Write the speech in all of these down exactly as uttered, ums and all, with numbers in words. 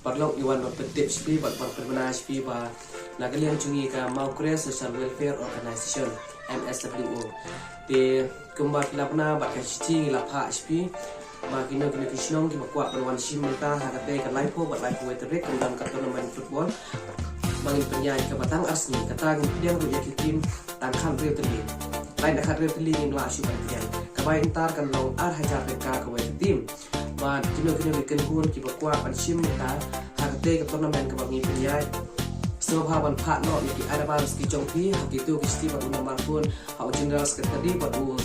Paralok, ngi wan ban pyntip sha phi bad ban pynbna sha phi ba na ka liang jong ngi ka Mawkyrwat Social Welfare Organization, M S W O. Te kumba phi la peit bad ka shithi ngi la phah sha phi ba kino kino ki shnong kiba kwah ban wan shim bynta ha katei ka laiphew bad laiphew wei tarik kan don ka tournament football ba ngin pynïaid kaba tang ar sngi, kata ngin pdiang ruh ïa ki team tang khathynriew tylli. Lait na khathynriew tylli ngin lah shuh ban pdiang. Ka bai yntar kan long ar hajar tyngka kawei ka team. Bad kino kino ki kynhun kiba kwah ban shim bynta ha katei ka tournament kaba ngi pynïaid, sngewbha ban phah noh ïa ki advance ki jong phi ha kito ki shithi bad u nambar phone ha u General Secretary bad u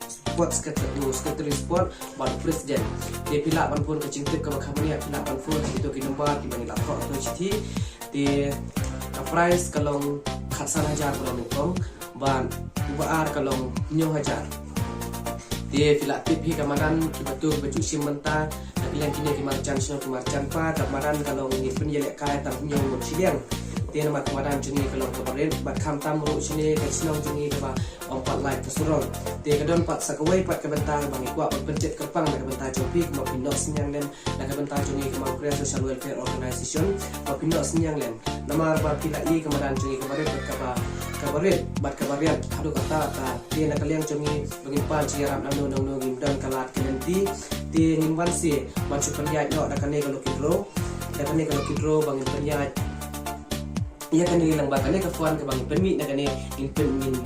Sports Secretary, u Secretary Sport bad u President. Te phi lah ban phone ka jingtip kaba kham bniah, phi lah ban phone ha kito ki nambar kiba ngi la thoh ha ka shithi. Te ka prize ka long khatsan hajar ba long nyngkong bad uba ar ka long hynñiew hajar. Te phi lah tip hi ka madan kiba tu kiba ju shim bynta na ka liang kine ki marjan shnong ki marjan pa, ka madan ka long ngi pynïalehkai tang hynñiew ngut shiliang. Te namar ka madan jong ngi ka long kaba rit bad khamtam ruh shane ka shnong jong ngi kaba ym pat lait ka surok. Te ka don pat sa kawei pat ka bynta ba ngi kwah ban pyntip kyrpang na ka bynta jong phi, kumba phin ïoh synñiang lem na ka bynta jong ngi ka Mawkyrwat Social Welfare Organization, ba phin ïoh synñiang lem. Namar ba phi la i ka madan jong ngi kaba rit bad kaba, kaba rit bad kaba riat haduh katta katta. Te na ka liang jong ngi ba ngim pat ju ïarap nangno nangno, ngim don ka lad ka lynti. Te ngim banse ban shu pynïaid noh da kane ka lucky draw, da kane ka lucky draw ba ngin pynïaid ïa kane lyngba kane ka fund kaba ngin pynmih na kane, ngin pyn, ngin,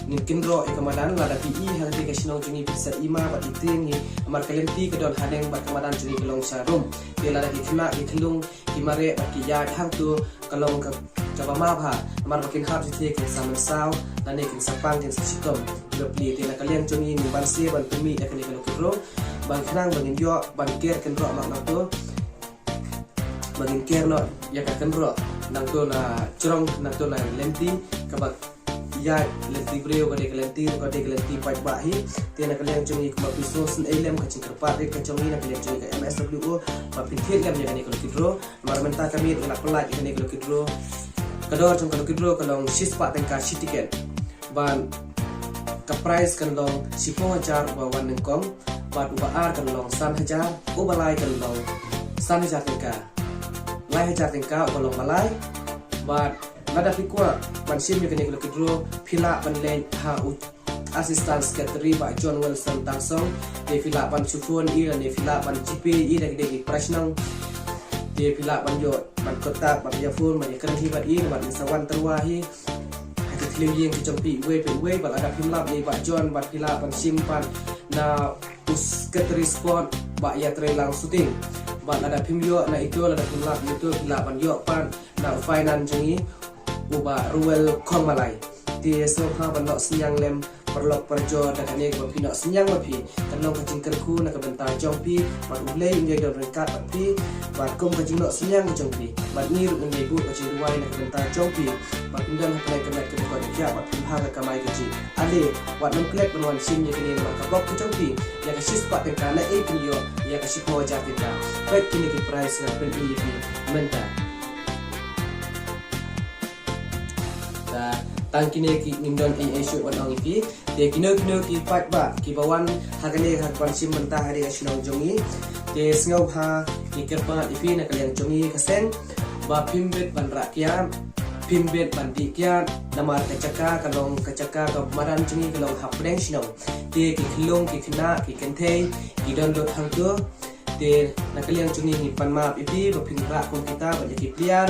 ngin kynroh ïa ka madan. Lada phi i ha kane ka shnong jong ngi phi sa i ma bad i tieng ngi, namar ka lynti ka don haneng bad ka madan jong ngi ka long sha rum. Te lada ki khynnah ki khyllung ki mareh bad ki ïaid hangto ka long ka, kaba ma bha, namar ba kin hap shisha kin sa mynsaw lane kin sa pang kin sa shitom. Te na ka liang jong ngi ngim banse ban pynmih ïa kane ka lucky draw ba ngin khnang ba ngin ïoh ban ker kynroh ma nangto. Ba ngin ker noh ïa ka kynroh nangto na jrong nangto na lynti kaba ïaid lynti briew, ka dei ka lynti, ka dei ka lynti paidbah hi. Te na ka liang jong ngi kumba phi sngewsynei lem ka jingkyrpad rit ka jong ngi na ka liang jong ngi ka M S W O ba phin thied lem ïa kane ka lucky draw. Namar mynta ka miet ngi la pynlait ïa kane ka lucky draw. Ka dor jong ka lucky draw ka long shispah tyngka shi tiket. Bad ka prize kan long shiphew hajar uba wan nyngkong, bad uba ar kan long san hajar, uba lai kan long san hajar tyngka, lai hajar tyngka uba long ba lai. Bad lada phi kwah ban shim ïa kane ka lucky draw, phi lah ban leit ha u Assistant Secretary Bah John Wilson Tangsong. Te phi lah ban shu phone ïa i lane phi lah ban GPay ïa i da ki dei ki prize nong. Te phi lah ban ïoh ban contact, ban ïa phone, ban ïa kren hi bad i, ban ïa sa wan tyrwa hi ha ki thliew ïing ki jong phi iwei pa iwei. Bad lada phim lap ïa i Bah John, bad phi lah ban shim pat na u Secretary Sport Bah Ïatreilang Suting. Bad lada phim ïoh na ito, lada phim lap ïa ito, phi lah ban ïoh pat na u Finance jong ngi, u Bah Ruel Khongmalai. Te sngewbha ban noh synñiang lem paralok parajor da kane kaba phi noh synñiang ma phi. Kan long ka jingkyrkhu na ka bynta jong phi, bad U Blei un ïai don ryngkat bad phi, bad kum ka jingnoh synñiang ka jong phi, bad ngi ruh ngin ïai buh ka jingduwai na ka bynta jong phi, bad phin don ha kane ka met kaba koit ka khiah, bad phin bha ka kamai kajih. Ale, wat nym klet ban wan shim ïa kane namar ka bok ka jong phi, ïa ka shispah tyngka, naei phin ïoh ïa ka shiphew hajar tyngka. Peit kine ki prize nga pyni ïa phi mynta. Te tang kine ki, ngim don ei ei shuh ban ong ïa phi. Te kino kino ki paidbah kiba wan ha kane ha ka ban shim bynta ha kane ka shnong jong ngi, te sngewbha ngi kyrpad ïa phi na ka liang jong ngi ka seng ba phim bit ban rah kiad, phim bit ban dih kiad, namar ka jaka ka long ka jaka ka madan jong ngi ka long hapdeng shnong. Te ki khyllung ki khynnah ki kynthei ki don lut hangto. Te na ka liang jong ngi ngi pan map ïa phi ba phin rah kum kita bad ïa ki player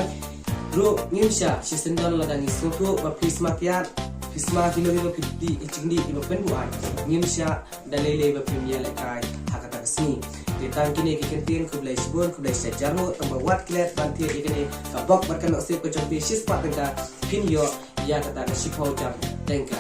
ruh ngim shah. Shisien don lada ngi sngewthuh ba phi sma kiad, phi sma kino kino, phi dih ki jingdih kiba pynbuaid, ngim shah da lei lei ba phim ïalehkai ha kata ka sngi. Te tang kine ki kyntien, khublei shibun, khublei shihajar nguh. Tang ba wat klet ban thied ïa kane ka bok bad ka nohsip ka jong phi, shispah tyngka phin ïoh ïa kata ka shiphew hajar tyngka.